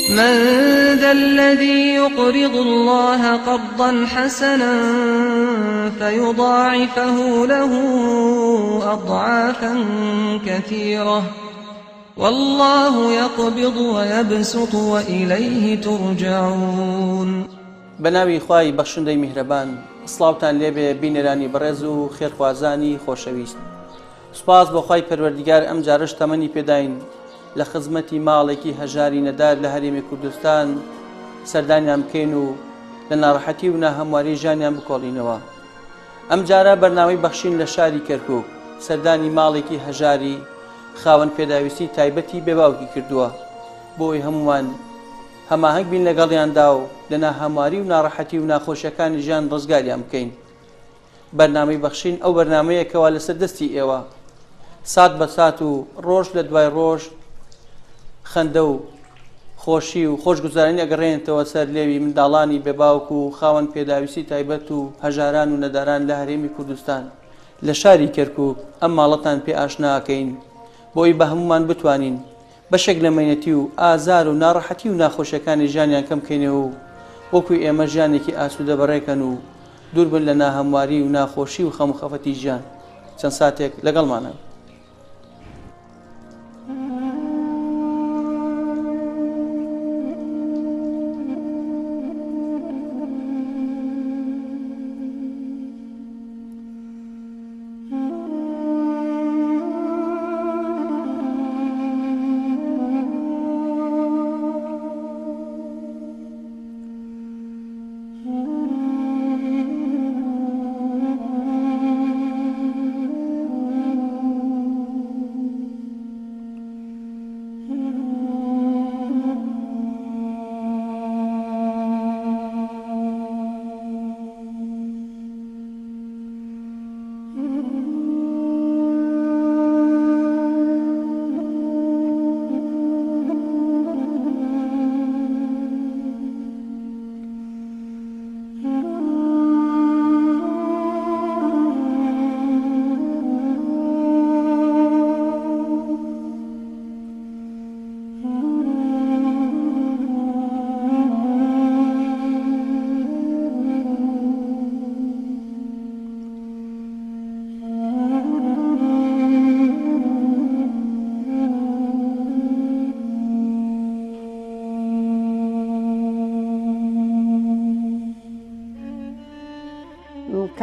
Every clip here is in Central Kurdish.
من ذا الذي يقرض الله قرضا حسنا فيضاعفه له أضعافا كثيرة والله يقبض ويبسط وإليه ترجعون. بەناوی خوای بەخشندەی میهرەبان. سڵاوتان لێبێ بینەرانی بەڕێز و خێرخوازانی خۆشەویست. سوپاس بۆ خوای پەروەردیگار ئەم جارەش تەمەنی پێداین لە خزمەتی ماڵێکی هەژاری نەدار لە هەرێمی کوردستان سەردانیان بکەین و لە ناڕەحەتی و ناهەمواری ژیانیان بکۆڵینەوە. ئەم جارە بەرنامەی بەخشین لە شاری کەرکوک سەردانی ماڵێکی هەژاری خاوەن پێداویستی تایبەتی بێباوکی کردووە بۆ ئەوەی هەموومان هەماهەنگ بین لەگەڵیاندا و لە ناهەمواری و ناڕەحەتی و ناخۆشیەکانی ژیان ڕزگاریان بکەین. بەرنامەی بەخشین ئەو بەرنامەیە کەوا لەسەر دەستی ئێوە سات بە سات و ڕۆژ لە دوای ڕۆژ خەندە و خۆشی و خۆشگوزارانی ئەگەڕێنێتەوە سەر لێوی منداڵانی بێباوک و خاوەن پێداویستی تایبەت و هەژاران و نەداران لە هەرێمی کوردستان. لە شاری کەرکوک ئەم ماڵەتان پێ ئاشنا ئەکەین بۆ ئەوی بە هەموومان بتوانین بەشێک لە مەینەتی و ئازار و ناڕەحەتی و ناخۆشیەکانی ژیانیان کەم کەینەوە و وەکو ئێمە ژیانێکی ئاسوودە بەڕێکەن و دوور بن لە ناهەمواری و ناخۆشی و خەم و خەفەتی ژیان. چەند ساتێک لەگەڵمانن.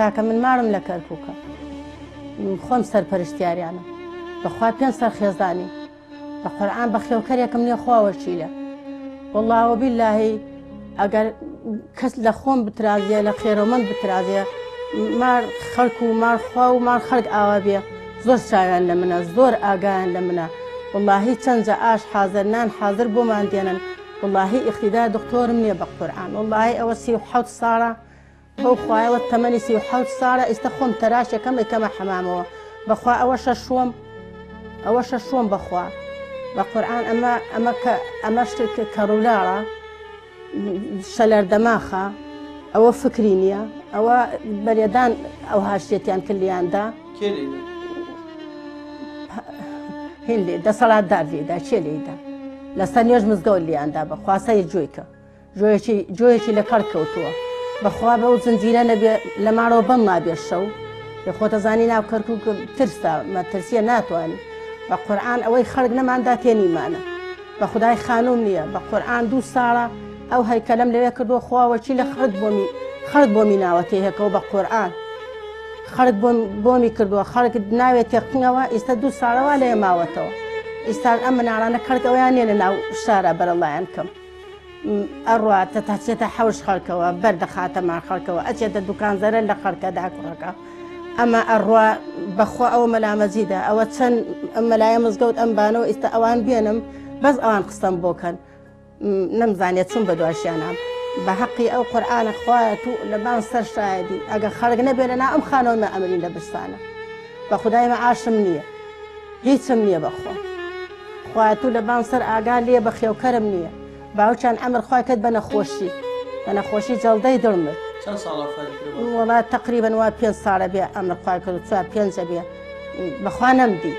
کاکە من ماڵم لە کەرکووکە، خۆم سەرپەرشتیاریانم، بەخوا پێنج سەر خێزانی، بە قورئان بە خێوکەرێکم نییە خوا وەکیلە. وەڵڵا وەبیللاهی ئەگەر کەس لە خۆم بترازێ لە خێرەومەند بترازێ مار خەڵک و مار خوا و مار خەڵک ئاوا بێ زۆر چاویان لە منە زۆر ئاگایان لە منە وەڵڵاهی چەند جا ئاش حازر نان حازر بۆمان دێنن وەڵڵاهی ئیقتیدا دکتۆرم نییە بە قورئان وەڵڵاهی ئەوە 37 ساڵە بەو خوایەوە تەمەنی 37 ساڵە ئیستا خۆم تەراشەکەم ئەیکەمە حەمامەوە بەخوا ئەوە شەشوەم ئەوە شەشوەم بەخوا بە قورئان ئەمە ئەمە کە ئەمە شتێک کەڕولاڵە شەلەر دەماخە ئەوە فکری نییە ئەوە بەرێدان ئەو هاشتێتیان کردیاندا هین لێ دەسەڵاتدار لێدا چێ لێدا لەسەر نوێژ مزگەوت لیاندا بە خواسەی جوێکە جۆیەکی جۆیەکی لە کەڵک کەوتووە بەخوا بەو زنجیرە نەبێ لە ماڵەوە بەم نابێ شەو لە خۆتەزانی ناو کەرکک ترسە مەترسیە ناتوانانی بە قورآن ئەوەی خەڵک نەماندا تێنیمانە بە خودای خانوم نییە بە قورآن دوو ساڵە ئەو هەیکەلم لەوێ کردووە خواوەچی لە خەڵک بۆمی خەڵک بۆمی ناوە تێهێکەوە بە قورآن خەڵک بۆمی کردووە خەڵک ناوێت تێقنەوە ئیستا دوو ساڵەوە لێ ماوەتەوە ئیستا ئەم مناڵانە خەڵک ئەویان نیە لە ناو شارە بەرەڵایان کەم ئەڕواتە تاچێتە حەوش خەڵکەوە بەر دەخاتە مار خەڵکەوە ئەچێتە دوکان زەرەر لە خەڵکە داکوڕەکە ئەمە ئەڕوا بەخوا ئەوە مەلامەجیدە ئەوە چەند ئەم مەلایە مزگەوت ئەم بانەوە ئیستا ئەوان بێنم بەس ئەوان قسەم بۆکەن نەمزانێت چون بە دواشیانام بە حەقی ئەو قورآانە خوایە تو لەبان سەر شایدی ئەگە خەڵک نەبێ لەنا ئەم خانەوەمە ئەمرین لە برسانە بە خودای مەعاشم نییە هیچم نییە بەخوا خوایە تو لەبان سەر ئاگا لێ بەخێوکەرم نییە باوکیان ئەمر خوای کرد بە نەخۆشی بە نەخۆشی جەڵدەی دڵ مرد. چەند ساڵە وەفاتی کردووە؟ وەڵا تەقریبەن وا پێنج ساڵە بێ ئەمر خوای کرد چوار پێنجە بێ بەخوا نەمدی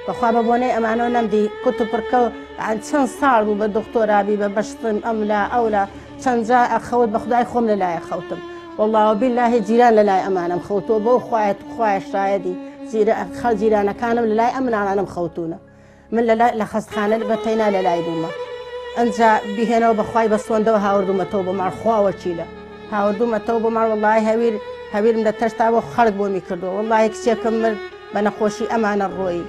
بەخوا بە بۆنەی ئەمانەوە نەمدی کوت و پڕکە و یان چەند ساڵ بوو بە دکتۆرابی بە بەشتم ئەملا ئەولا چەند جار ئەخەوت بە خودای خۆم لە لایە خەوتم واللە وباللە جیران لە لای ئەمانم خەوتووە بەو خوایە خوایە شایەدی خەڵ جیرانەکانم لە لای ئەم مناڵانم خەوتوونە من لە لە خەستخانە بە تەینا لە لای بوومە ئەنجا بهێنەوە بەخوای بە سۆندەوە هاوردومەتەوە بۆ ماڵ خوا وەکیلە هاوردومەتەوە بۆ ماڵ وەڵی هەویر هەویرم لە تەشتا بۆ خەڵک بۆمی کردووە وەڵی کچێکم مرد بە نەخۆشی ئەمانە ڕۆیی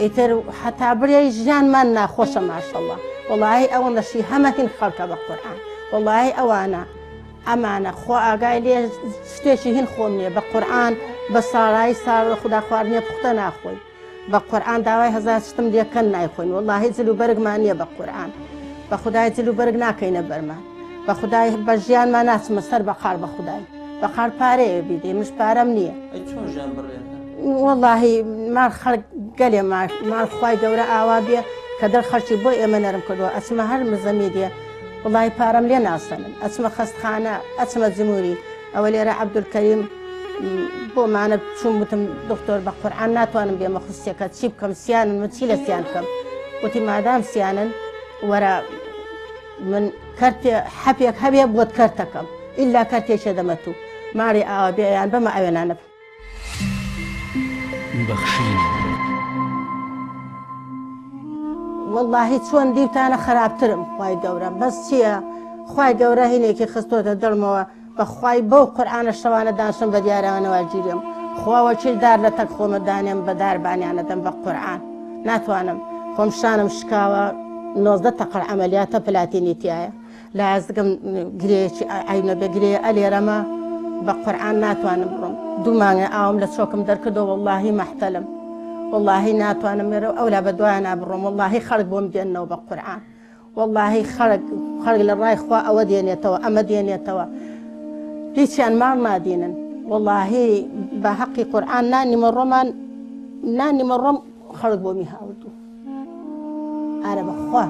ئیتر هەتا بڵێی ژیانمان ناخۆشە ماشەڵڵا وەڵاهی ئەوەندەشی هەمە هین خەڵکە بە قورئان وەڵاهی ئەوانە ئەمانە خۆ ئاگای لێ شتێکی هین خۆم نییە بە قورئان بە ساڵایی ساڵ خدا خواردنیە پوختە ناخۆی بە قورئان داوای هەزار شتم لێکەن نایخۆین وەڵاهی جل و بەرگمان نییە بە قورئان بە خودای جل و بەرگ ناکەینە بەرمان بە خودای بە ژیانمان ناچمە سەر بەقاڵ بە خودای بەقاڵ پارەیە بیدەی منش پارەم نییە. ئەی چۆن ژیان بڕێتە؟ وەڵاهی ماڵ خەڵک گەلێ ماڵ خوای گەورە ئاوا بێ کە دڵ خەڵکی بۆ ئێمە نەرم کردووە ئەچمە هەر مزەمیدێ وەڵاهی پارەم لێ ناسەنن ئەچمە خەستخانە ئەچمە جموری ئەوە لێرە عەبدولکەریم بۆ مانە چوم وتم دکتۆر بە قورعان ناتوانم بێمە خوستێکە چی بکەم سیانن من چی لە سیان بکەم وتی مادام سیانن وەرە من کەرتێ حەپێک هەبێ بۆت کەرتەکەم ئیلا کەرتێکێ دەمە تو ماڵی ئاوا بێ یان بەمە ئەوێنانە بەخشین. وەڵاهی چۆن دیوتانە خراپترم خوای گەورە بەس چییە خوای گەورە هینێکی خستۆتە دڵمەوە بەخوای بەو قورئانە شەوانە دانشم بە دیارەوانەوە گیرێم خوا وەکیل دار لە تەک خۆمە دانێم بە دار بانیانەدەم بە قورئان ناتوانم خۆم شانم شکاوە 19 تەقەر عەمەلیاتە پلاتینی تایە لازگم گرێیەکی عەینە بێ گرێ ئەلێرەمە بە قورئان ناتوانم بڕۆم دوو مانگە ئاوم لە چۆکم دەرکردەوە وەڵاهی مەحتەلم وەڵاهی ناتوانم لێرە ئەولا بە دوایانا بڕۆم وەڵاهی خەڵک بۆم دێننەوە بە قورئان وەڵاهی خەڵک خەڵک لە ڕای خوا ئەوە دێنێتەوە ئەمە دێنێتەوە هیچیان ماڵ نادینن وەڵاهی بە حەقی قورئان نانی مەڕۆمان نانی مەڕۆم خەڵک بۆمی هاوردوو ئارە بەخوا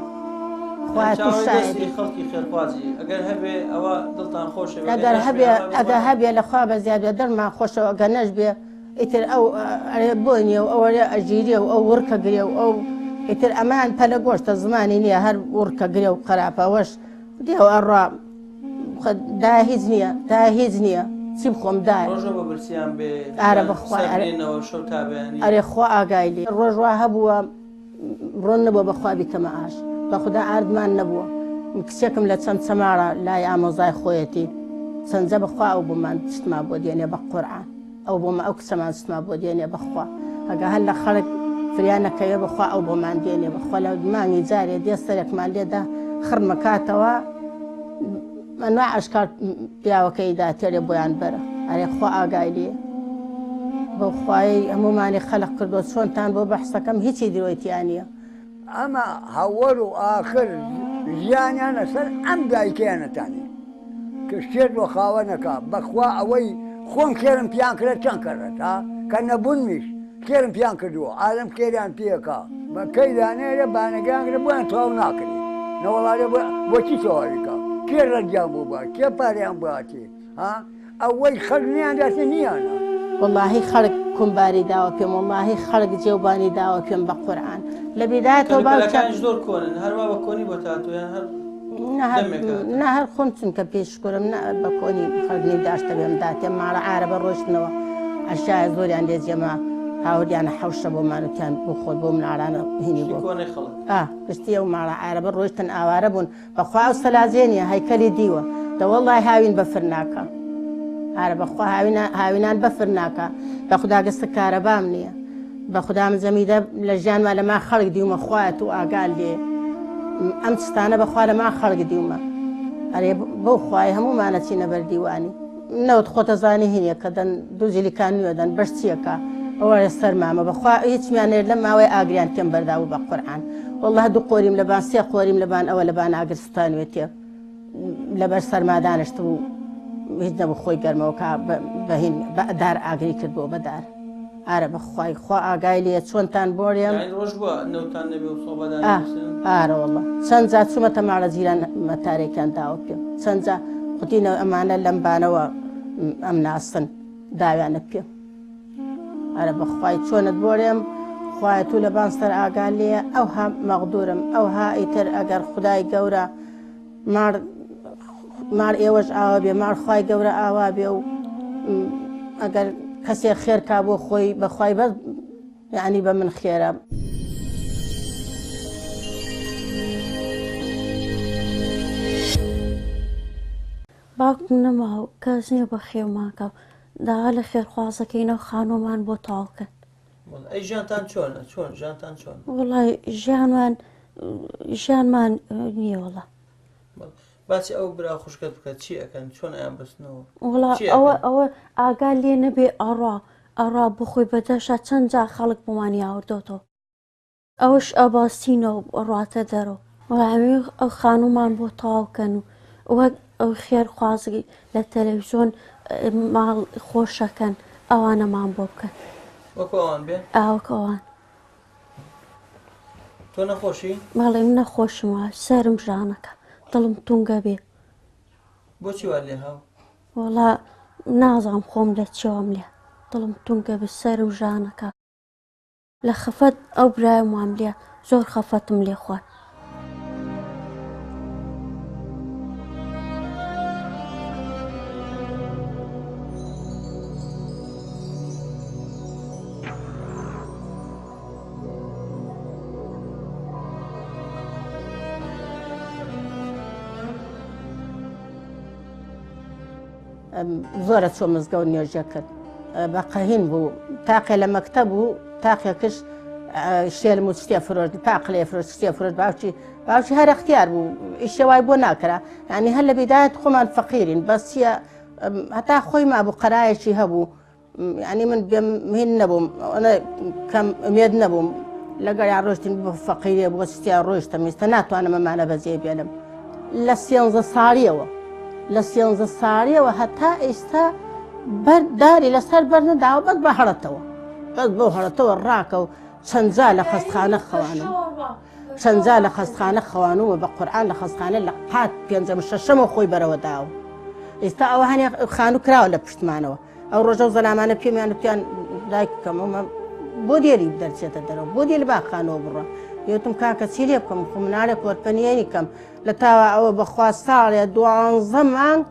خوا تو شایەدی خەڵکی خێرخوازی ئەگەر هەبێ ئەوە دڵتان خۆشە ئەگەر هەبێ ئەگەر هەبێ لە خوا بە زیاد بێ دڵمان خۆشەوە ئەگەر نەش بێ ئیتر ئەو ئەرێ بۆ نییە و ئەوەرێ ئەژیرێ و ئەو وڕکە گرێ و ئەو ئیتر ئەمان پەلە گۆشتە زمانی نییە هەر وڕکە گرێ و خراپە ئەوەش دێ و ئەڕا دا هیچ نییە دا هیچ نییە چی بخۆم دایە ڕۆژە بە برسیان بێ ئارە بەخوا سەر بنێنەوە شەو تا بەیانی ئەرێ خوا ئاگای لێ ڕۆژ وا هەبووە ڕۆن نەبووە بەخوا بیکەمە ئاش بەخودا ئاردمان نەبووە کچێکم لە چەمچەماڵە لای ئامۆزای خۆیەتی چەنجە بەخوا ئەو بۆمان شتمان بۆ دێنێ بە قورعان ئەو بۆمە ئەو کچەمان شتمان بۆ دێنێ بەخوا ئەگە هەر لە خەڵک فریا نەکەوێ بەخوا ئەو بۆمان دێنێ بەخوا لە مانگی جارێ دێ سەرێکمان لێدا خڕمەکاتەوە ئەنواع ئەشکال پیاوەکەی دا تێرێ بۆیان بەرە ئەرێ خوا ئاگای لێیە بەو خوایەی هەموومانی خەلق کردووە چۆنتان بۆ بەحسەکەم هیچی درۆی تیا نییە. ئەمە هەوەل و ئاخر ژیانیان لەسەر ئەم دایکەیانەتانی کە شێت بۆ خاوەنەکە بەخوا ئەوەی خۆم خێرم پیان کرد چەند کەرەت ها کە نەبوونمیش خێرم پیان کردووە عالەم خێریان پێکا بە کەی دانێرە بانەگەیان کرد بۆیان تەواو ناکرێ نەوەڵارێ بۆ چی تەواوی کا کێ ڕەنجیان بۆ با کێ پارەیان بۆ هاتێ ها ئەوەی خەڵک نیان داتێ نیانە. وەڵاهی خەڵک کومباری داوە پێم وەڵاهی خەڵک جێوبانی داوە پێم بە قورعان لە بیدایەتەوە باوکم کەلوپەلەکانیش زۆر کۆنن هەروا بە کۆنی بۆت هاتووە یان هەر دەمێکە هاتووە؟ نا هەر خۆم چونکە پێی شکرم نا بە کۆنی خەڵک نیم داشتە بێم داتێم ماڵە عارەبە ڕۆیشتنەوە ئەشیایە زۆریان لێ جێما هاوردیانە حەوشە بۆمان وتیان بۆ خۆت بۆ مناڵانە هینی شتی بۆ کۆنەی خەڵک. ئا گشتی ئەو ماڵە عارەبە ڕۆیشتن ئاوارە بوون بەخوا ئەو سەلاجەیە نیە هەیکەلی دیوە دەوەڵای هاوین بەفر ناکا ئارە بەخوا هاوینا هاوینان بەفر ناکا بەخودا گەستە کارەبام نییە بەخودا من جەمیدە لە ژیانما لە ما خەڵک دیومە خوایە تو ئاگال لێ ئەم چستانە بەخوا لە ما خەڵک دیومە ئەرێ بەو خوای هەموومانە چینە بەر دیوانی نەوت خۆتەزانی هینێ کە دەن دوو جلیکان نوێ دەن بەش چیەکە ئەوە سەرمامە بەخوا هیچمیان نێرد لەم ماوەی ئاگریان تێم بەردابوو بە قورعان واللە دوو قۆریم لەبان سێ قۆریم لەبان ئەوە لەبان ئاگر سوتانوێتێ لەبەر سەرما دانیشتبوو هیچ نەبوو خۆی گەرمەوە کا بەهین بە دار ئاگری کردبوو بە دار ئارە بەخوای خوا ئاگای لێ چۆنتان بۆرێم یانی ڕۆژ بووە نەوتان نەبێ و سۆبا دانیشتن ئارە واللە چەند جار چوومەتە ماڵە جیران مەتارێکیان داوە پێم چەند جار قوتینە ئەمانە لەم بانەوە ئەم ناسن داویانە پێم ئەرە بەخوای چۆنت بۆرێم خوایە تو لەبان سەر ئاگا لێیە ئەوها مەغدورم ئەوها ئیتر ئەگەر خودای گەورە ماڕ ماڕ ئێوەش ئاوا بێ ماڕ خوای گەورە ئاوا بێ و ئەگەر کەسێ خێر کا بۆ خۆی بەخوای بەس یعنی بە من خێرە. باوکم نەما و کەس نییە بەخێومان کا و داوا لە خێرخوازەکەی ناو خانوومان بۆ تەواو کەن. ئەی ژیانتان چۆنە؟ چۆن ژیانتان چۆن؟ وەڵای ژیانمان ژیانمان نییە وەڵا. باسی ئەو برا خوشکت بکە چی ئەکەن چۆن ئەیان بەستنەوە؟ وەڵا ئەوە ئەوە ئاگا لێ نەبێ ئەڕا ئەڕا بخۆی بەدەشە چەند جار خەڵک بۆمانی ئاوردۆتەوە. ئەوەش ئەباستینەوە ڕاتە دەرەوە. وەڵا ئەمەوێ ئەو خانوومان بۆ تەواو کەن و وەک ئەو خێرخوازی لە تەلەویزۆن ماڵ خۆشەکەن ئەوانەمان بۆ بکەن. وەکو ئەوان بێ؟ ئا وەکو ئەوان. تۆ نەخۆشی؟ بەڵێ من نەخۆشم وا سەرم ژانەکە دڵم تونگە بێ. بۆچی وا لێ هاو؟ وەڵا نازانم خۆم لە چیوەم لێ دڵم تونگە بێ سەرم ژانەکە. لە خەفەت ئەو برایم وام لێ زۆر خەفەتم لێ خوارد. زۆرە چۆ مزگەوت نوێژە کرد بە قەهین بوو تاقێ لە مەکتەب و تاقێکش شێلم و شتێ فرۆشت پاقلێ فرۆشت شتێ فرۆشت باوکی باوکی هەر اختیار بوو ئیشێ وای بۆ ناکرا یعنی هەر لە بیدایەت خۆمان فەقیرین بەس چییە هەتا خۆی مابوو قەرایەکی هەبوو یعنی من بێم هین نەبووم ئەوەنە کەم ئومێد نەبووم لەگەڵیان ڕۆشتین بۆ فەقیرێ بۆ ستیان ڕۆیشتم ئێستا ناتوانم ئەمانە بەجێ بێنم لە سێنزە ساڵیەوە لە سێنزە ساڵیەوە هەتا ئێستا بەر داری لەسەر بەر نەداوە بەس بە هەڵەتەوە بەس بۆ هەڵەتەوە ڕاکە و چەندجا لە خەستخانە خەوانم چەندجا لە خەستخانە خەوانومە بە قورئان لە خەستخانە لە قات پێنجەم شەشەمەوە خۆی بەرەوە داوە ئێستا ئەوە هەنێ خانوو کراوە لە پشتمانەوە ئەو ڕۆژە و زەلامانە پێمیان وتیان دایکەکەم ئەمە بۆ دێری دەرچێتە دەرەوە بۆ دێ لە باخانەوە بڕە یوتم کاکە چی لێ بکەم خۆ مناڵێک وەرپەنیەنی کەم لە تاوا ئەوە بەخوا ساڵێ دوانزە مانگ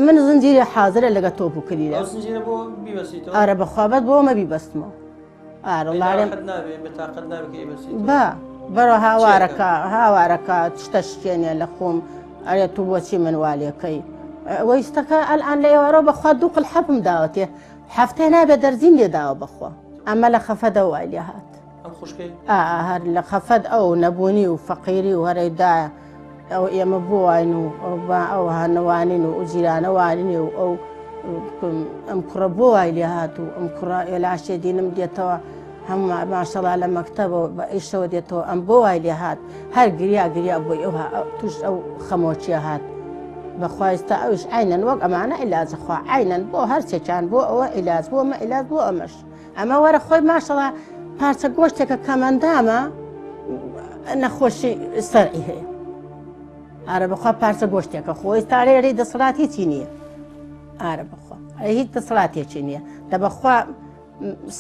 من زنجیری حاضرە لەگە تۆپ و کلیلە ئارە بەخوا بەس بۆ مە بیبەستمەوە ئارە ڵارێم با بەرە هاوارەکە هاوارەکە شتە شکێنێ لە خۆم ئەرێ تو بۆچی من والەکەی وەیستەکە ئەلان لە ئێوارەوە بەخوا دوو قل حەپم داوەتێ هەفتەی نابێ دەرزیم لێ داوە بەخوا ئەمە لە خەفەدە وای لێ هات هەر لە خەفەت ئەو نەبوونی و فەقیری و هەرەیدایە ئەو ئێمە بۆ واین و ئەو با ئەو هانەوانین و ئەو جیرانەوانینی و ئەو ئەم کوڕە بۆ وای لێ هات و ئەم کوڕە ئێلاشێ دینم دێتەوە هەموو ماشەڵا لە مەکتەبەوە بە ئیشەوە دێتەوە ئەم بۆ وای لێ هات هەر گریا گریا بۆی ئەو توش ئەو خەمۆچیە هات بەخوایستا ئەوش عینەن وەک ئەمانە عیلاج خوا عینەن بۆ هەرچێکیان بۆ ئەوە عیلاج بۆ مە عیلاج بۆ ئەمەش ئەمە وەرە خۆی ماشەڵا پارچە گۆشتێکە کەمەندامە نەخۆشی سەرعی هەیە ئارە بەخوا پارچە گۆشتێکە خۆی تارێری دەسەڵات هیچی نییە ئارە بەخوا هیچ دەسەڵاتێکی نییە دە بەخوا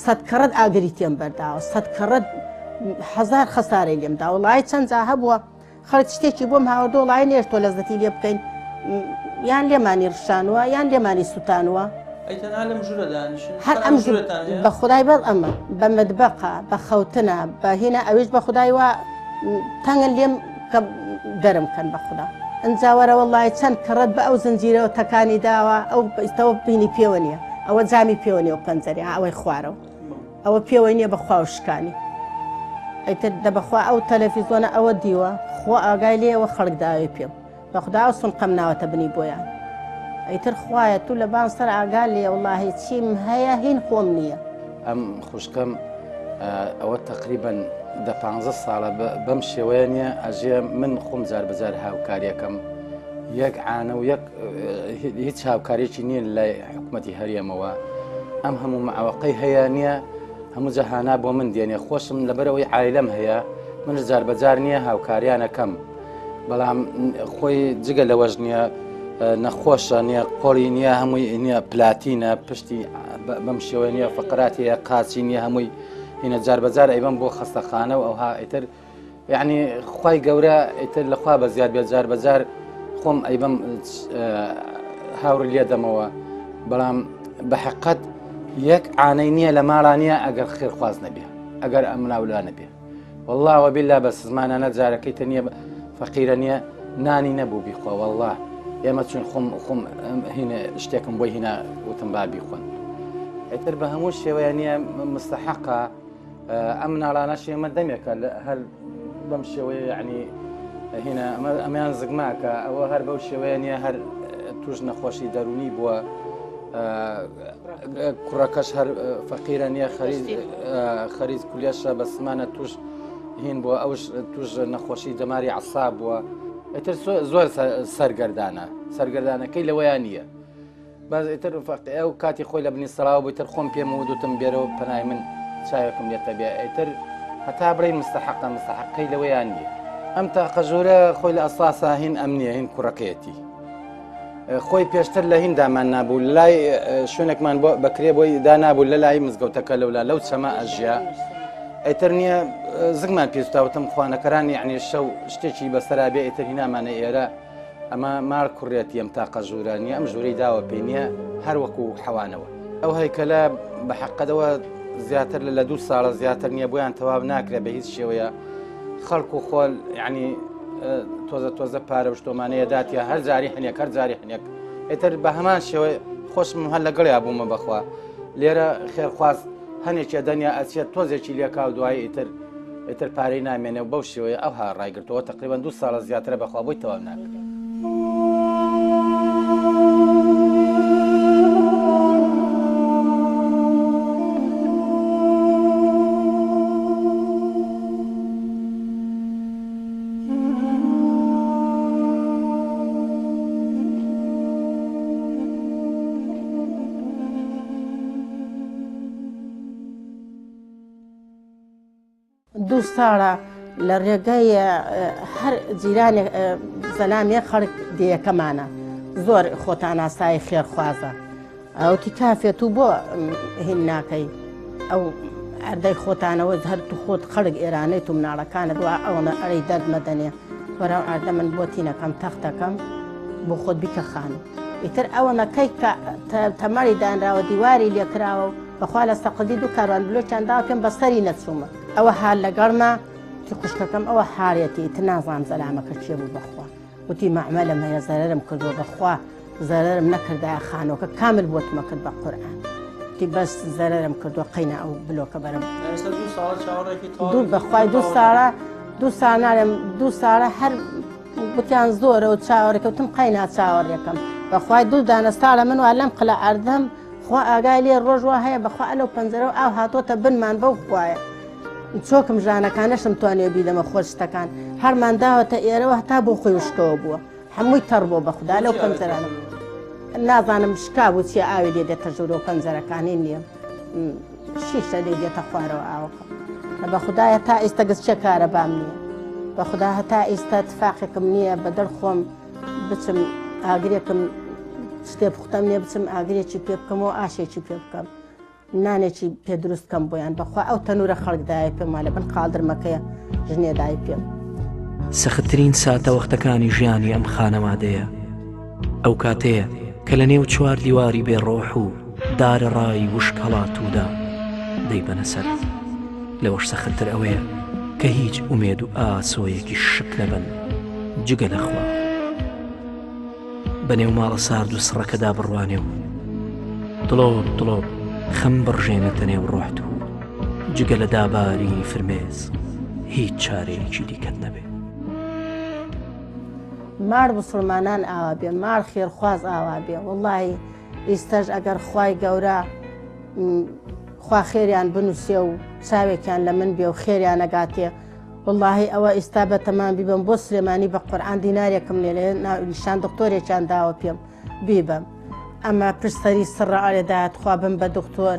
سەد کەڕەت ئاگری تێم بەرداوە سەد کەڕەت هەزار خەسارەی لێم دا وڵی چەند جا هەبووە خەڵک شتێکی بۆم هاوردۆ وڵی نێشتۆ لەزەتی لێ بکەین یان لێمانی ڕشانوە یان لێمانی سووتانوە هەر ئەم بە خودای بەس ئەمە بە مدبەقە بە خەوتنە بە هینە ئەویش بە خودای وا تەنگن لێم کە دەرم کەن بە خوددا ئەجا وەرە وەڵی چەند کەڕەت بە ئەو زنجیرەوە تەکانی داوە ئەو ئیستەوە بینی پێوە نییە ئەوە جامی پێوە نیە و پەنجەرێ ئەوەی خوارەوە ئەوە پێوەی نییە بەخوا و شکانی ئیتر دە بەخوا ئەو تەلەفیزۆنە ئەوە دیوە خۆ ئاگای لێەوە خەڵک داوێ پێم بەخدا ئەو سنقەم ناوەتە بنی بۆیان ئیتر خوایە تو لەبان سەر ئاگا لێ وڵاهی چیم هەیە هین خۆم نییە. ئەم خوشکەم ئەوە تەقریبەن دە پانزە ساڵە بەم شێوەیە نییە ئەژێ من خۆم جار بەجار هاوکاریەکەم یەک عانە و یەک هیچ هاوکارێکی نییە لای حکوومەتی هەرێمەوە ئەم هەموو معوەقەی هەیە نییە هەموو جەهانا بۆ من دێنێ خۆشم لەبەرەوەی عیلەم هەیە من جار بەجار نییە هاوکاریانەکەم بەڵام خۆی جگە لەوەش نییە نەخۆشە نییە قۆڵی نییە هەمووی نییە پلاتینە پشتی بەم شێوە نییە فقراتی هەیە قاچی نییە هەمووی هینە جار بەجار ئەیبەم بۆ خەستەخانە و ئەوها ئیتر یعنی خوای گەورە ئیتر لە خوا بە زیاد بێ جار بەجار خۆم ئەیبەم هاوڕ لێ دەمەوە بەڵام بە حقت یەک عانەی نییە لە ماڵا نییە ئەگەر خێرخواز نەبێ ئەگەر ئەم لاولا نەبێ والله وبالله بەس زمانانە جارەکەی تە نییە فەقیرە نییە نانی نەبوو بیخوا والله ئێمە چون خۆم خۆم هینە شتێکم بۆی هینا وتم با بیخۆن ئیتر بە هەموو شێوەیە نییە مستحقە ئەم مناڵانەش ئێمە دەمێکە هەر بەم شێوەیە یعنی هینا ئەمەیان زگماکە ئەوە هەر بەو شێوەیە نییە هەر توش نەخۆشی دەرونی بووە کوڕەکەش هەر فەقیرە نییە خەریز کولیەشە بە سمانە توش هین بووە ئەوش توش نەخۆشی دەماری عسا بووە ئیتر زۆر سەرگەردانە سەرگەردانەکەی لەوەیان نییە بەس ئیتر ئەو کاتی خۆی لە بنی سەراوە بوو تر خۆم پێم و دوتم بێرەوە پەنای من چاوێکم لێتە بێ ئیتر هەتا بڵێ مستحقە مستحقەی لەوەیان نییە ئەم تاقە ژوورە خۆی لە ئەساسا هین ئەم نییە هین کوڕەکەیەتی خۆی پێشتر لە هیندامان نابوو لای شوێنێکمان بۆ بەکرێ بۆی دانابوو لە لای مزگەوتەکە لەولا لەو چەمە ئەژیا ئیتر نییە زگمان پێستاوتم خوانەکەران یعنی شەو شتێکی بەسەرا بێ ئیتر هینامانە ئێرە ئەمە مار کوڕێتی ئەم تاقە ژوورە نییە ئەم ژوورەی داوە پێی نییە هەر وەکو حەوانەوە ئەو هەیکەلە بە حەقەدەوە زیاتر لە دوو ساڵە زیاتر نییە بۆیان تەواو ناکرێت بە هیچ شێوەیە خەڵک و خۆل یعنی تۆزە تۆزە پارە و شتۆمانەیە داتە هەر جاری هەنێک هەر جاری هەنێک ئیتر بە هەمان شێوەی خۆشم هەر لەگەڵیا بوومە بەخوا لێرە خێرخواز هەنێکێ دەنیا ئەچێت تۆزێکی لێکا و دوایی ئیتر ئیتر پارەی نامێنێ و بەو شێوەیە ئەوها ڕایگرتەوە تقریبا دوو ساڵە زیاترە بەخوا بۆی تەواو ناکرێت. دوو ساڵە لە ڕێگای هەر جیرانێک زەلامێ خەڵک دێیەکەمانە زۆر خۆتاناسایی خێرخوازە ئەوتی کافێت و بۆ هین ناکەی ئەو ئەردەی خۆتانەوە هەر تو خۆت خەڵک ئێرانەی تو مناڵەکانت وا ئەوەنە ئەرەی دەرد مەدەنێ وەرەو ئەردە من بۆ تینەکەم تەختەکەم بۆ خۆت بیکە خانوو ئیتر ئەوەنە کەی کە تەمەری دانراوە دیواری لێکراوە و بەخوا لە سەقزی دوو کاروان بلۆکیان داوە پێم بەسەری نەچوومە ئەوە حال لەگەڵما وتی خوشکەکەم ئەوە حالێتی ئیتر نازانم زەلامەکە کێ بوو بەخوا وتی مەعمەلم هەیە زەرەرم کردووە بەخوا زەرەرم نەکردایە خانووەکە کامل بۆتمە کرد بە قورئان وتی بەس زەرەرم کردووە قەینا ئەو بلۆکە بەرم دوو بەخوای دوو ساڵە دوو ساڵ ناڵێم دوو ساڵە هەر گوتیان زۆرە و چاوەڕێکەوتم قەینا چاوەڕێکەم بەخوای دوو دانە ساڵە من وا لەم قلە ئەردەم خوا ئاگای لێ ڕۆژ وا هەیە بەخوا ئەلەو پەنجەرەوە ئاو هاتۆتە بنمان بەو خوایە چۆکم ژانەکانەشم توانیوە بیدەمە خۆر شتەکان هەرمان داوەتە ئێرەوە هەتا بۆ خۆی وشکەوە بووە هەمووی تەڕ بۆ بەخودا لەو پەنجەرانە نازانم شکا بوو چیە ئاوی لێ دێتە ژوورەوە پەنجەرەکانی نییە شیشە لێ دێتە خوارەوە ئاوەکە بەخودایە تا ئێستا گەز چێ کارەبام نییە بەخدا هەتا ئێستا تفاقێکم نییە بەدەر خۆم بچم ئاگرێکم شتێ پوختەم نیە بچم ئاگرێکی پێ بکەم و ئاشێکی پێ بکەم نانێکی پێ دروست کەم بۆیان بەخوا ئەو تەنورە خەڵک دایە پێم لە بن قاڵدرمەکەیە ژنێ دای پێم. سەختترین ساتەوەختەکانی ژیانی ئەم خانەوادەیە ئەو کاتەیە کە لە نێو چوار دیواری بێ ڕۆح و دارەڕای وشک هەڵاتوودا دەیبەنە سەر. لەوەش سەختتر ئەوەیە کە هیچ ئومێد و ئاسۆیەکی شک نەبن جگە لە خوا. بە نێو ماڵە سارد و سڕەکەدا بڕوانێ و دڵۆپ دڵۆپ خەم بڕژێنێتە نێو ڕۆحت و جگە لە دابارینی فرمێس هیچ چارەیەکی دیکەت نەبێ. مار موسڵمانان ئاوا بێ مار خێرخواز ئاوا بێ وەڵاهی ئیستەش ئەگەر خوای گەورە خوا خێریان بنووسێ و چاوێکیان لە من بێ و خێریان نەگاتێ وەڵاهی ئەوە ئیستا بە تەمام بیبەم بۆ سلێمانی بە قورئان دینارێکم لێ لێ نیشان دکتۆرێکیان داوە پێم بیبەم ئەمە پشت سەری سڕە ئەرێ دایە تخوا بم بە دکتۆر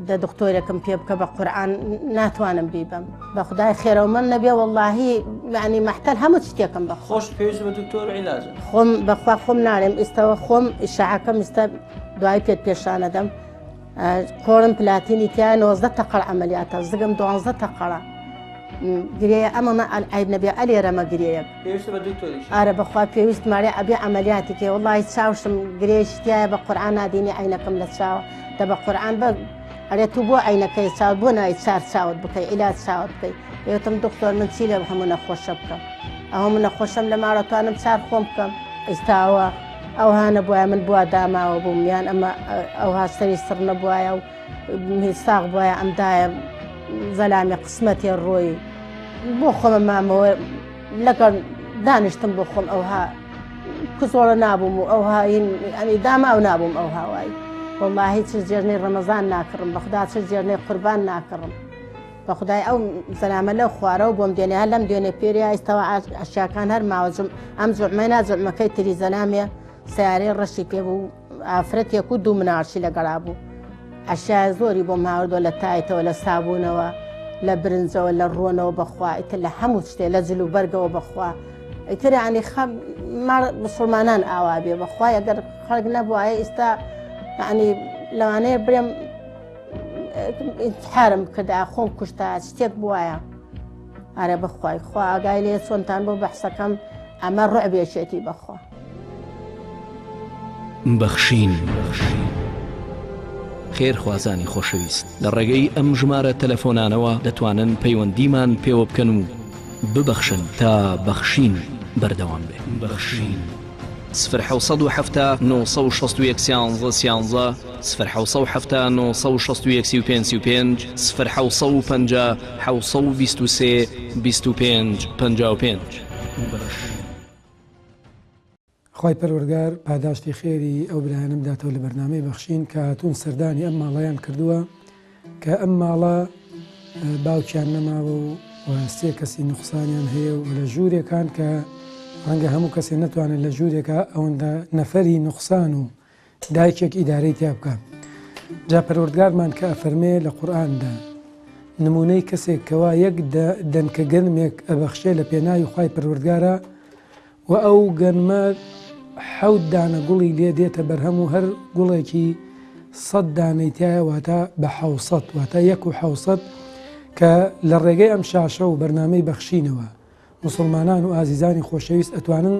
دە دکتۆرێکم پێ بکە بە قورئان ناتوانم بیبەم بە خدای خێرەوە من نەبێ وەڵاهی یعنی مەحتەل هەموو شتێکم بە خۆش پێویست بە دکتۆر عیلاجە خۆم بەخوا خۆم نارێم ئیستەوە خۆم ئیشاعەکەم ئیستا دوای پێت پێشانەدەم. قۆرم پلاتینی تیا 19 تەقەڵ عملیاتە زگم 12 تەقەڵە گرێیە ئەمەمە عیب نەبێ ئەلێرەمە گرێیەک پێویستە بە دکتۆریش ئارە بەخوا پێویست مارێ ئەبێ عملیاتی کێ وڵی چاوشم گرێش تایە بە قورعان نادینی عینەکەم لە چاوە دە بە قورعان بە ئەرێ تو بۆ عینەکەی چاوت بۆ نای چار چاوت بکەی عیلاج چاوت بکەی ئێوتم دکتۆر من چی لە هەموو نەخۆشە بکەم ئەوە من نەخۆشم لە ماڵە توانم چار خۆم بکەم ئێستاوە ئەوها نەبوایە من بوا داماوە بووم یان ئەمە ئەوها سەری سڕ نەبوایە و ساغ بوایە ئەم دایە زەلامی قسمەتێ ڕۆی بۆ خۆمە مامەوە لەگەڵ دانیشتم بۆ خۆم ئەوها کزۆڵە نابووم و ئەوها ئەنی داماو نابووم ئەو هاوایی وەڵاهی چ جێژنەی ڕەمەزان ناکڕم بەخدا چ جێژنەی قوربان ناکڕم بەخدای ئەو زەلامە لەو خوارەوە بۆم دێنێ هەر لەم دوێنێ پێریا ئیستەوە ئەشیاکان هەر ماوە جم ئەم جوعمەی نا جوعمەکەی تری زەلامێ سیارەی ڕەشی پێ بوو ئافرەتێک و دوو مناڵشی لەگەڵا بوو ئەشیای زۆری بۆم هاوردووە لە تایتەوە لە سابوونەوە لە برنجەوە لە ڕۆنەوە بەخوا ئیتر لە هەموو شتێ لە جل و بەرگەوە بەخوا ئیتر ینی خەم ماڵ مسلمانان ئاوا بێ بەخوای ئەگەر خەڵک نەبوایە ئیستا ینی لەوانەیە برێم ئینتحارم بکردا خۆم کوشتا شتێک بواە ئارە بەخوای خوا ئاگای لێ چۆنتان بۆ بەحسەکەم ئەمە ڕعبێکێتی بەخوا. بەخشین. خێرخوازانی خۆشەویست لە ڕێگەی ئەم ژمارە تەلەفۆنانەوە دەتوانن پەیوەندیمان پێوە بکەن و ببەخشن تا بەخشین بەردەوام بێ. بەخشین. سفر 770 961 13 13 سفر 770 961 35 35 سفر 750 723 25 55. بەخشین. خوای پەروەردگار پاداشتی خێری ئەو برایانە بداتەوە لە بەرنامەی بەخشین کە هاتوون سەردانی ئەم ماڵەیان کردووە کە ئەم ماڵە باوکیان نەماوە و سێ کەسی نوقسانیان هەیە و لە ژوورێکان کە ڕەنگە هەموو کەسێ نەتوانێت لە ژوورێکا ئەوەندە نەفەری نوقسان و دایکێک ئیدارەی تیا بکا جا پەروەردگارمان کە ئەفەرمێ لە قورئاندا نمونەی کەسێک کەوا یەک دەنکە گەنمێک ئەبەخشێ لە پێناوی خوای پەروەردگارا و ئەو گەنمە حەوت دانە گوڵی لێ دێتە بەرهەم و هەر گوڵێکی سەد دانەی تایە واتە بە حەوسەد واتە یەک و حەوسەد کە لە ڕێگەی ئەم شاشە و بەرنامەی بەخشینەوە موسڵمانان و ئازیزانی خۆشەویست ئەتوانن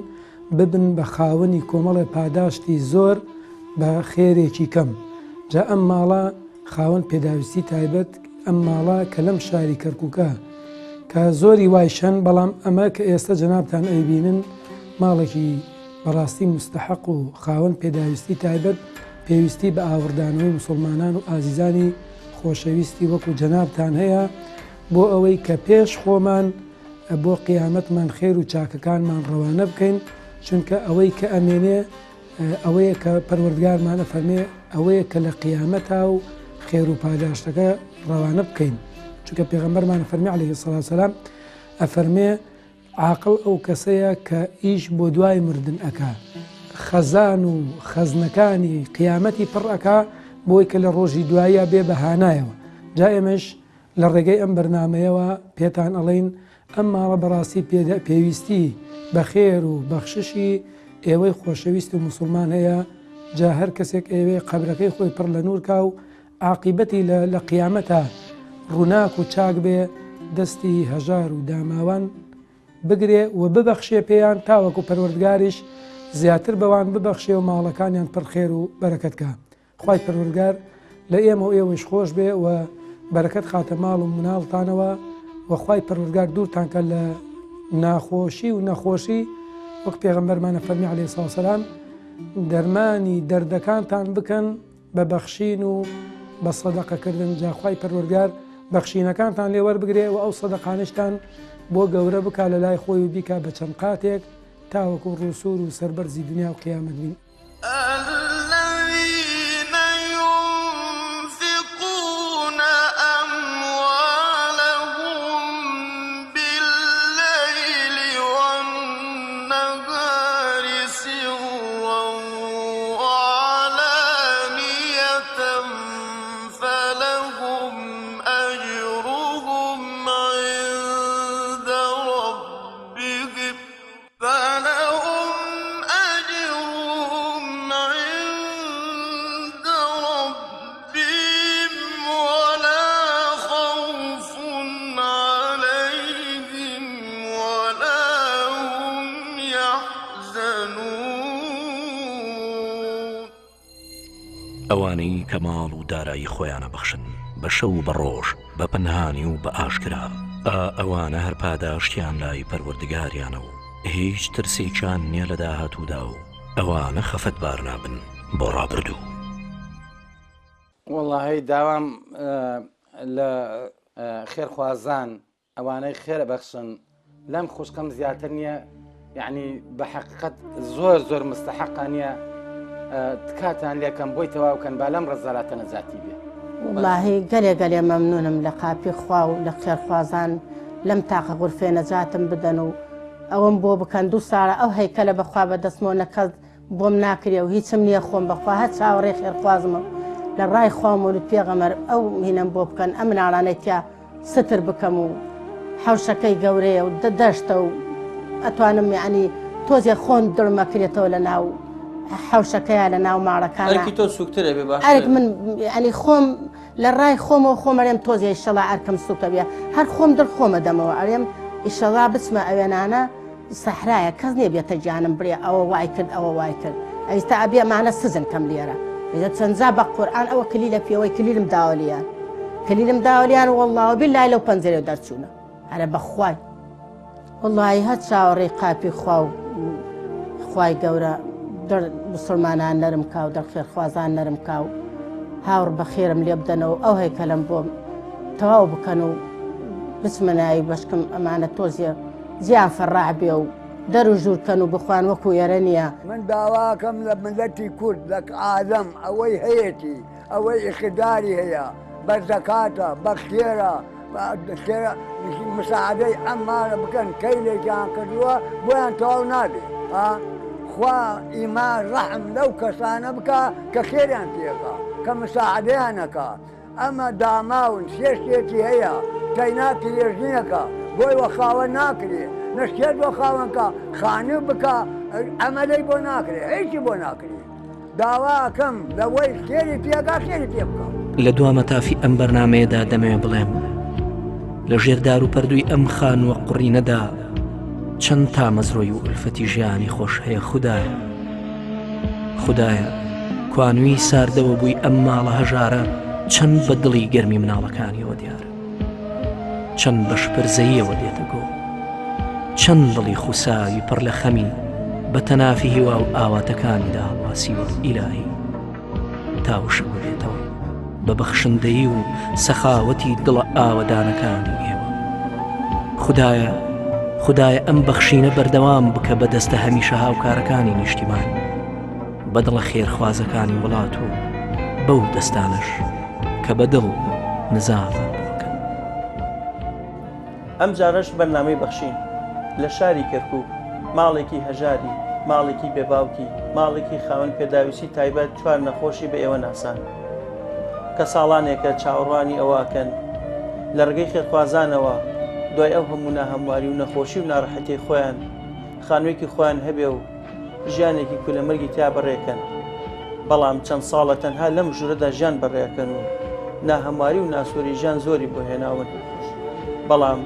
ببن بە خاوەنی کۆمەڵێ پاداشتی زۆر بە خێرێکی کەم جا ئەم ماڵە خاوەن پێداویستی تایبەت ئەم ماڵە کە لەم شاری کەرکوکە کە زۆری وایش هەن بەڵام ئەمە کە ئێستا جەنابتان ئەیبینن ماڵێکی بەڕاستی مستحق و خاوەن پێداویستی تایبەت پێویستی بە ئاوڕدانەوەی موسڵمانان و ئازیزانی خۆشەویستی وەکو جەنابتان هەیە بۆ ئەوەی کە پێش خۆمان بۆ قیامەتمان خێر و چاکەکانمان ڕەوانە بکەین چونکە ئەوەی کە ئەمێنێ ئەوەیە کە پەروەردگارمان ئەفەرمێ ئەوەیە کە لە قیامەتا و خێر و پاداشتەکە ڕەوانە بکەین چونکە پێغەمبەرمان فەرمی عەلەیهی سڵات سەلام ئەفەرمێ عاقڵ ئەو کەسەیە کە ئیش بۆ دوای مردن ئەکا خەزان و خەزنەکانی قیامەتی پڕ ئەکا بۆی کە لە ڕۆژی دوایە بێ بە هانایەوە جا ئێمەش لە ڕێگەی ئەم بەرنامەیەوە پێتان ئەڵێین ئەم ماڵە بەڕاستی پێویستی بە خێر و بەخششی ئێوەی خۆشەویست و موسوڵمان هەیە، جا هەر کەسێک ئەیەوێ قەبرەکەی خۆی پڕ لە نوور کا و عاقیبەتی لە لە قیامەتا ڕووناک و چاک بێ دەستی هەژار و داماوان بگرێ و ببەخشێ پێیان تاوەکو پەروەردگاریش زیاتر بەوان ببەخشێ و ماڵەکانیان پڕ خێر و بەرەکەت کا. خوای پەروەردگار لە ئێمە و ئێوەیش خۆش بێ و بەرەکەت خاتە ماڵ و مناڵتانەوە و خوای پەروەردگار دوورتان کە لە ناخۆشی و نەخۆشی وەک پێغەمبەرمانە فەرمی عەلەیهی سڵاو سەلام دەرمانی دەردەکانتان بکەن بە بەخشین و بە سەدەقەکردن جا خوای پەروەردگار بەخشینەکانتان لێ وەربگرێ و ئەو سەدەقانەشتان بۆ گەورە بکا لە لای خۆی و بیکا بە چەند قاتێک تاوەکو ڕووسوور و سەربەرزی دنیا و قیامەت بین. الذین ینفقون اموالهم باللیل والنهار سرا وعلانیة فلهم اجرهم عند ربهم فلهم أجرهم. ئەوانەی کە ماڵ و دارایی خۆیان ئەبەخشن بە شەو و بە ڕۆژ، بە پەنهانی و بە ئاشکرا، ئا ئەوانە هەر پاداشتیان لای پەروەردگاریانە و هیچ ترسێکیان نیە لە داهاتوودا و ئەوانە خەفەتبار نابن بۆ ڕابردوو. وەڵاهی داوام لە خێرخوازان ئەوانەی خێر ئەبەخشن لەم خوشکەم زیاتر نییە یعنی بە حەقیقەت زۆر زۆر مستحقا نییە تکاتان لێکەم بۆی تەواوکەن با لەم ڕەزالاتە نەجاتی بێ. وەڵاهی گەلێ گەلێ مەمنونم لە قاپی خوا و لە خێرخوازان لەم تاقە غورفێ نەجاتم بدەن و ئەوەم بۆ بکەن دوو ساڵە ئەو هەیکەلە بەخوا بەدەستمەوە نەکەس بۆم ناکرێ و هیچم نییە خۆم بەخوا هەر چاوەڕێی خێرخوازمە و لە ڕای خوا و مەولود پێغەمەر ئەو هینەم بۆ بکەن ئەم مناڵانەی تیا ستر بکەم و حەوشەکەی گەورەیە و دەشتە و ئەتوانم یعنی تۆزێ خۆم دڵم ئەکرێتەوە لە ناو حەوشەکەیا لە ناو ماڵەکانە ئەرکی تۆ سوکترە بێ باشترە ئەرک من یعنی خۆم لە ڕای خۆمەوە خۆم ئەرێم تۆزێ ئیشەڵا ئەرکم سوکە بێ هەر خۆم دڵ خۆمە دەمەوە ئەرێم ئیشەڵا بچمە ئەوێنانە سەحرایە کەس نیە بێتە گیانم بڵێ ئەوە وای کرد ئەوە وای کرد ئەیستا ئەبێ ئەمانە سزن کەم لێرە ئێ چەند جا بە قورئان ئەوە کلیلە پێوەی کلیلم داوە لیان کلیلم داوە لیان واللە وباللە لەو پەنجەرەوە دەرچوونە ئەرە بەخوای وەڵڵاهی هەر چاوەڕێی قاپی خوا و خوای گەورە دڵ مسلمانان نەرم کا و دڵ خێرخوازان نەرم کا و هاوڕ بەخێرم لێ بدەنەوە ئەو هەیکەلم بۆم تەواو بکەن و بچمە ناوی بەشکم ئەمانە تۆزێ جیان فەڕاع بێ و دەر و ژوور کەن و بخوان وەکو ئێرە نییە. من داواکەم لە ملەتی کورد لە عالەم ئەوەی هەیەتی ئەوەی ئیقتداری هەیە بە زەکاتە بە خێرە خێرە مساعدەی ئەم ماڵە بکەن کەیلێکیان کردووە بۆیان تەواو نابێ ها خوا ئیما ڕەحم لەو کەسانە بکا کە خێریان پێکا کە مساعدەیان ئەکا ئەمە داماون سێ شتێکی هەیە تەینا پیرێژنێکە بۆی وە خاوەن ناکرێ نە شتێت بۆ خاوەن کا خانوو بکا ئەمەلەی بۆ ناکرێ هیچی بۆ ناکرێ داوا ئەکەم لەوەی خێری پێکا خێری پێ بکا. لە دوا مەتافی ئەم بەرنامەیەدا دەمەوێ بڵێم لە ژێر دار و پەردووی ئەم خانووە قوڕینەدا چەند تامەزرۆی و ئولفەتی ژیانی خۆش هەیە خودایە خودایە کوانووی ساردەوە بووی ئەم ماڵە هەژارە چەند بە دڵی گەرمی مناڵەکانیەوە دیارە چەند بە شپرزەییەوە دێتە گۆ چەند دڵی خوساوی پڕ لە خەمی بە تەنافی هیوا و ئاواتەکانیدا هەڵواسیوە ئیلاهی تا وشک ببێتەوە بە بەخشندەیی و سەخاوەتی دڵە ئاوەدانەکانی ئێوە خدایە خدایە ئەم بەخشینە بەردەوام بکە بە دەستە هەمیشە هاوکارەکانی نیشتیمان بە دڵە خێرخوازەکانی وڵات و بەو دەستانەش کە بە دڵ نزامان بۆ بکەن. ئەمجارەش بەرنامەی بەخشین لە شاری کەرکوک، ماڵێکی هەژاری، ماڵێکی بێ باوکی، ماڵێکی خاوەن پێداویستی تایبەت چوار نەخۆشی بە ئێوە ناساند کە ساڵانێکە چاوەڕوانی ئەوە ئەکەن لە ڕێگەی خێرخوازانەوە دوای ئەو هەموو ناهەمواری و نەخۆشی و ناڕەحەتیەی خۆیان خانوویەکی خۆیان هەبێ و ژیانێکی کولەمەرگی تیا بەڕێکەن، بەڵام چەند ساڵە تەنها لەم ژوورەدا ژیان بەڕێکەن و ناهەمواری و ناسۆری ژیان زۆری بۆ هێناون، بەڵام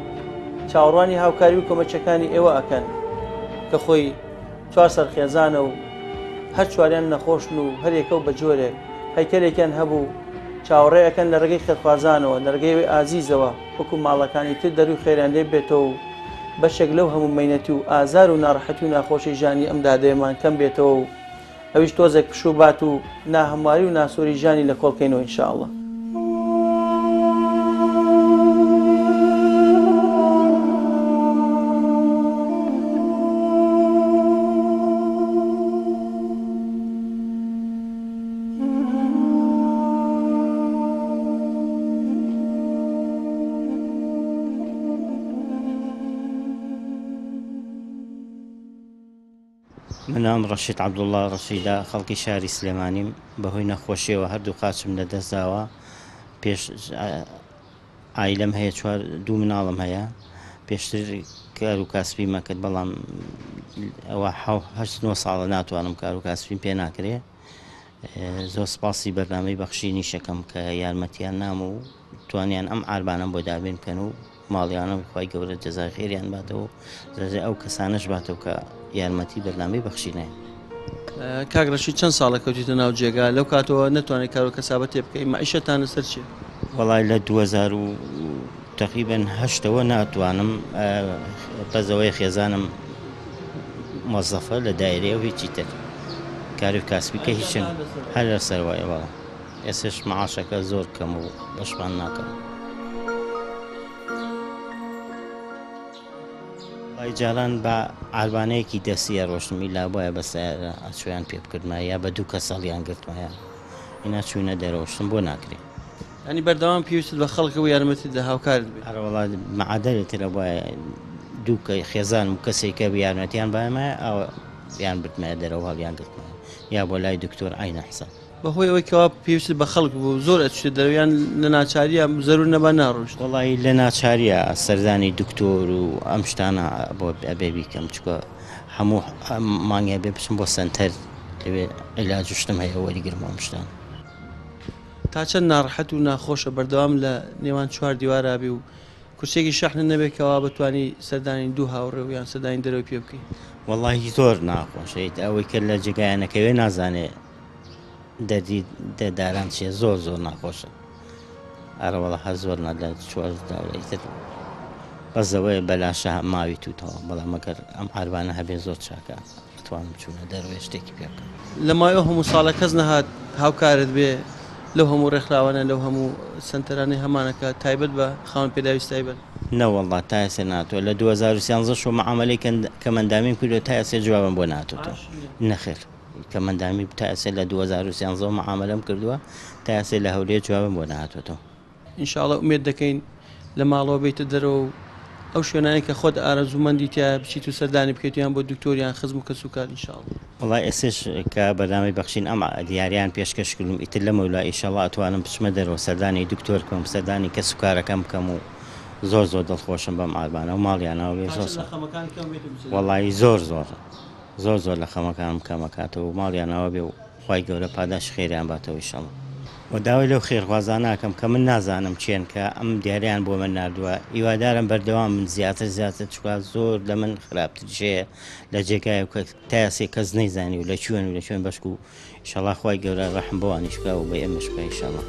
چاوەڕوانی هاوکاری و کۆمەکیەکانی ئێوە ئەکەن کە خۆی چوار سەر خێزانە و هەر چواریان نەخۆشن و هەریەکە و بە جۆرێک هەیکەلێکیان هەبوو چاوەڕێ ئەکەن لە ڕێگەی خێرخوازانەوە لە ڕێگەی ئەوی ئازیزەوە وەکو ماڵەکانی تر دەروی خێریان لێ بێتەوە و بەشێک لەو هەموو مەینەتی و ئازار و ناڕەحەتی و ناخۆشی ژانی ئەم دادەیەمان کەم بێتەوە و ئەویش تۆزێک پشوو بات و ناهەمواری و ناسۆری ژانی لە کۆڵ کەینەوە ان شاء اللە. من ناوم ڕەشید عەبدوڵڵا ڕەشیدە، خەڵکی شاری سلێمانیم، بەهۆی نەخۆشیەوە هەردوو قاچم لەدەستداوە، پێش عایلەم هەیە چوار دوو مناڵم هەیە، پێشتر کار و کاسبیم ئەکرد بەڵام ئەوە هەشت نۆ ساڵە ناتوانم کار و کاسبیم پێ ناکرێ. زۆر سپاسی بەرنامەی بەخشینیش ئەکەم کە یارمەتیان نام و توانیان ئەم عاربانەم بۆ دابین بکەن و ماڵیانم خوای گەورە جەزای خێریان باتەوە و جەزای ئەو کەسانەش باتەوە کە یارمەتی بەرنامەی بەخشینەیە. کاک ڕەشید چەند ساڵە کەوتیتە ناو جێگا لەو کاتەوە نەتوانێت کار و کەسابەتێ بکەی مەعیشەتان لەسەر چیە؟ وەڵای لە 2000 و تەقریبەن هەشتەوە ناتوانم بەس ئەوەیە خێزانم مۆزەفە لە دایرەیە و هیچی تر کاری و کاسبی کە هیچم هەر لەسەر وایە وەڵا ئێسش معاشەکە زۆر کەم و بەشمان ناکەم. وەڵای جاران بە عاربانەیەکی دەستی ئەڕۆشتم ئیلا بوایە بە سەیارە ئەچۆیان پێ بکردمایە یا بە دوو کەس هەڵیان گرتمایە ئینا چوینە دەرەوە شتم بۆ ناکرێ. یانی بەردەوام پێویستت بە خەڵکە و یارمەتیت دا هاوکارت بێ. ئەرەوەڵا مەعادەلێ تر ئەبوایە دوو کە خێزانم و کەسێک کە یارمەتیان بایەمایە ئاوە بیان بردمایە دەرەوە هەڵیان گرتمایە یا بۆ لای دکتۆر عەینە حساب. بەهۆی ئەوەی کەوا پێویستت بە خەڵک بوو زۆر ئەچیتە دەرەوە یان لە ناچارییا زەرور نەبا ناڕۆیشت؟ وەڵایی لە ناچارییا سەردانی دکتۆر و ئەم شتانە بۆ ئەبێ بیکەم چونکە هەموو مانگێ ئەبێ بچم بۆ سەنتەر لەوێ عیلاج و شتم هەیە وەریگرم و ئەم شتانە. تا چەند ناڕەحەت و ناخۆشە بەردەوام لە نێوان چوار دیوارا بی و کورسیەکی شەحنت نەبێت کەوا بتوانی سەردانی دوو هاوڕێ و یان سەردانی دەرەوەی پێ بکەی؟ وەڵاهی زۆر ناخۆشە ئیتر ئەوەی کە لە جێگایە نەکەوێ نازانێ دەردی داران چیە زۆر زۆر ناخۆشە ئەرەوەڵا هەر زۆر نا لە چوار داوە ئیتر بەس ئەوەیە بەلاشە ماوی توتەوە بەڵام ئەگەر ئەم عەربانە هەبێ زۆر چاکە ئەتوانم چوونە دەرەوەی شتێکی پێ بکەم. لە ماوەی ئەو هەموو ساڵە کەس نەهات هاوکارت بێ لەو هەموو ڕێکخراوانە لەو هەموو سەنتەرانەی هەمانە کە تایبەت بە خاوەن پێداویست تایبەت؟ نەوەڵا تا ئێستا نەهاتووە لە 2013 شەوە مەعامەلەی کەمەندامیم کردووە تا ئێستا جوابم بۆ نەهاتۆتەوە نەخێر. کەمەندامی تا ئێستا لە 2013 وە معامەلەم کردووە تا ئێستا لە هەولێر جوابم بۆ نەهاتۆتەوە. ان شاء اللە ئومێد دەکەین لە ماڵەوە بێیتە دەرەوە و ئەو شوێنانەی کە خۆت ئارەزوومەندی تیایە بچیت و سەردانی بکەیت یان بۆ دکتۆر یان خزم و کەسوکار ان شاء اللە. وەڵا ئێستەش کە بەرنامەی بەخشین ئەم دیاریان پێشکەش کردوم ئیتر لەمەولا ئیشەڵا ئەتوانم بچمە دەرەوە سەردانی دکتۆر بکەم سەردانی کەسوکارەکەم بکەم و زۆر زۆر دڵخۆشم بەم عاربانە و ماڵیانەوە بێ تا زۆر چەند لە خەمەکان کەم بێت و بچێتە دەرەوە. وەڵایی زۆر زۆر زۆر زۆر لە خەمەکانم کەم ئەکاتەوە و ماڵیان ئاوا بێ و خوای گەورە پاداشتی خێریان باتەوە ئیشەڵا. وە داوای لەو خێرخوازانە ئەکەم کە من نازانم کێن کە ئەم دیاریان بۆ من ناردووە هیوادارم بەردەوام بن زیاتر زیاتر چونکە زۆر لە من خراپتریش هەیە لە جێگایەک کە تا ئێستا کەس نەیزانی و لە کوێن و لە کوێن بەشکو ئیشەڵا خوای گەورە ڕەحم بەوانیش بکا و بە ئێمەش بکا ئیشەڵا.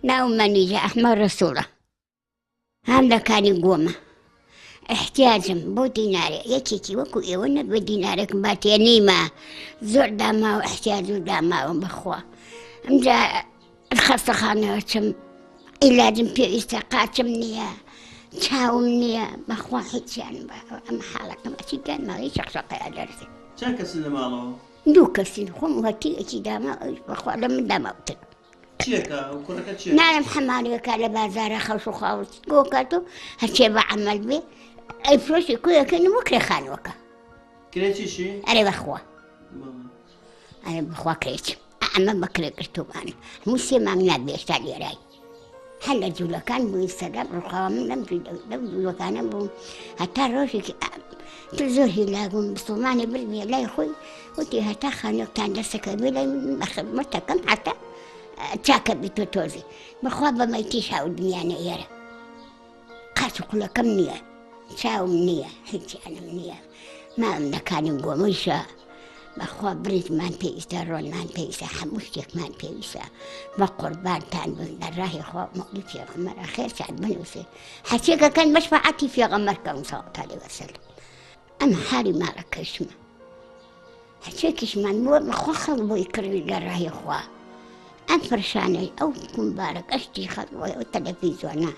ناوم مەنیجە ئەحمە ڕەسوڵە هەم لە کانی گۆمە احتیاجم بۆ دینارێ یەکێکی وەکو ئێوە نەبێ دینارێکم باتێ نیمە زۆر داماوە احتیاج و داماوم بەخوا ئەمجا خەستەخانەوە چم عیلاجم پێویستە قاچم نییە چاوم نییە بەخوا هیچیان ئەم حاڵەکەم ئەچی گیان ماڵی شەقشەقەیە لەرزێ. چەند کەسن لە ماڵەوە؟ دوو کەسین خۆم و هەتیوێکی داما ئەویش بەخوا لە من داماوتر. چیەکە ئەو کوڕەکە چیەکە؟ نارم حەماڵیەکە لە بازارە خەوش و خاوس گۆکات و هەرچێ بە عەمەل بێ ئەیفرۆشی کویەکەی نموو کرێ خانووەکە. کرێ چیشی؟ ئەرێ بەخوا. ئەرێ بەخوا کرێچ. ئەمە بە کرێ گرتوومانە هەموو سێ مانگ نابێ ئێستا لێرای هەر لە جوولەکان بووین سەدام ڕووخاوە من لەم لەم جوولەکانە بووم هەتا ڕۆژێکی تر زۆر هیلاک بووم مسلمانی بردمیە لای خۆی وتی هەتا خانووکتان دەستەکە بێ لای من بە خدمەتەکەم هەتا چاکە بی تۆ تۆزێ بەخوا بە مەیتیش هاوردمیانە ئێرە قاچ و قولەکەم نییە چاوم نییە هیچیانم نییە ماڵم لە کانی گۆمەیشە بەخوا برنجمان پێویستە ڕۆنمان پێویستە هەموو شتێکمان پێویستە بە قوربانتان بم لە ڕاهی خوا مەولی پێغەمبەر خێرتان بنووسێ هەرچێکەکەن بەش فەعەتی پێغەمبەر کەم صلی الله علیه وسلم ئەم حالی ماڵەکەشمە هەرچێکیشمان بووە بەخوا خەڵک بۆی کڕی لە ڕاهی خوا ئەم فرشانەی ئەو کومبارە گەشتی خەڵک بۆی ئەو تەلەفیزۆنە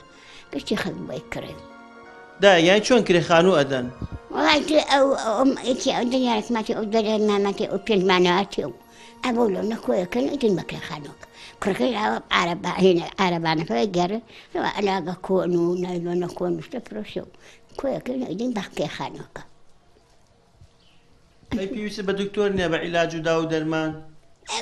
گشتی خەڵک بۆی کڕی. دایە یانی چۆن کرێ خانوو ئەدەن؟ وەڵای تۆ ئەو ئەم یەکی ئەو دنیارەک ماتی ئەو دەرێ ماماتی ئەو پێنج مانەواتی و ئەبۆ لەو نەکۆیەکەن ئیتر بەکرێ خانووەکە کوڕەکەی ئاوە عارەبا هێنە عارەبانەکە گەڕ ئەلاگە کۆن و نایلۆنە کۆن و شتە فرۆشێ و کۆیەکەی ئیدین بەکرێ خانووەکە. ئەی پێویستت بە دکتۆر نییە بە عیلاج و داو و دەرمان؟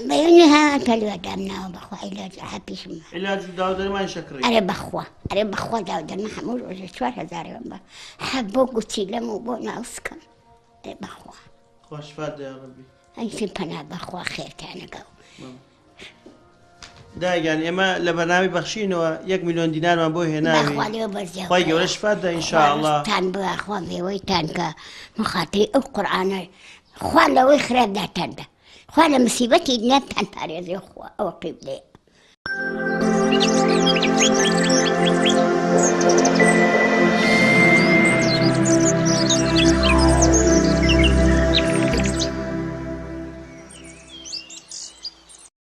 بەیانی ها پەلوە دامناوە بەخوا عیلاج حەپیشم عیلاج و داو دەرمان شەکڕی ئەرێ بەخوا ئەرێ بەخوا داو دەرمان هەموو ڕۆژێ 4000 بە حەب بۆ گوچیلەم و بۆ ناوسکم ئەرێ بەخوا خوا شفات دە یا ڕەبی ئەی پەنا بەخوا خێرتانەکە دایگیان ئێمە لە بەرنامەی بەخشینەوە یەک ملیۆن دینارمان بۆ هێناوی خوای گەورە شفات دا ان شاء اللە. تان بوا خوا بێوەی تان کە مخاتری ئەو قورئانە خوا لەوەی خراپ داتان دا خوا لە مسیبەتی دنیاتان پارێزێ خوا ئەوە قیبلەیە.